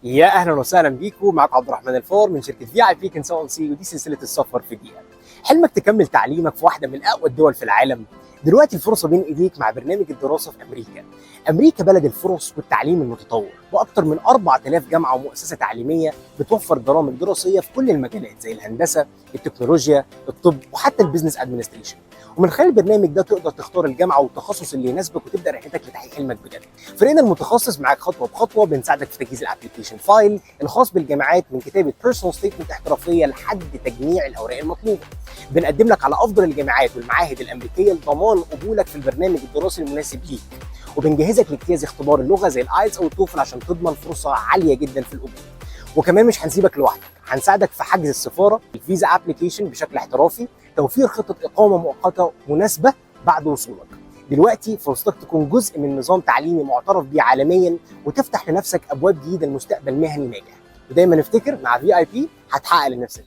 يا اهلا وسهلا بيكم، معاكم عبد الرحمن الفار من شركة VIP Consultancy، ودي سلسلة السفر في دقيقه. حلمك تكمل تعليمك في واحدة من اقوى الدول في العالم؟ دلوقتي الفرصة بين ايديك مع برنامج الدراسة في امريكا. امريكا بلد الفرص والتعليم المتطور، واكثر من 4000 جامعه ومؤسسة تعليمية بتوفر برامج دراسية في كل المجالات زي الهندسه، التكنولوجيا، الطب، وحتى ال business administration. ومن خلال البرنامج ده تقدر تختار الجامعة والتخصص اللي يناسبك وتبدا رحلتك لتحقيق حلمك بجد. فريقنا المتخصص معاك خطوة بخطوه، بنساعدك في تجهيز ال application file الخاص بالجامعات، من كتابه personal statement احترافية لحد تجميع الاوراق المطلوبه. بنقدم لك على افضل الجامعات والمعاهد الامريكية لضمان قبولك في البرنامج الدراسي المناسب ليك، وبنجهزك لاجتياز اختبار اللغة زي ال IELTS او ال TOEFL عشان تضمن فرصة عالية جدا في القبول. وكمان مش هنسيبك لوحدك، هنساعدك في حجز السفاره، ال visa application بشكل احترافي، توفير خطه اقامه مؤقتة مناسبة بعد وصولك. دلوقتي فرصتك تكون جزء من نظام تعليمي معترف بيه عالميا وتفتح لنفسك ابواب جديدة لمستقبل مهني ناجح. ودايما افتكر، مع VIP هتحقق اللي نفسك.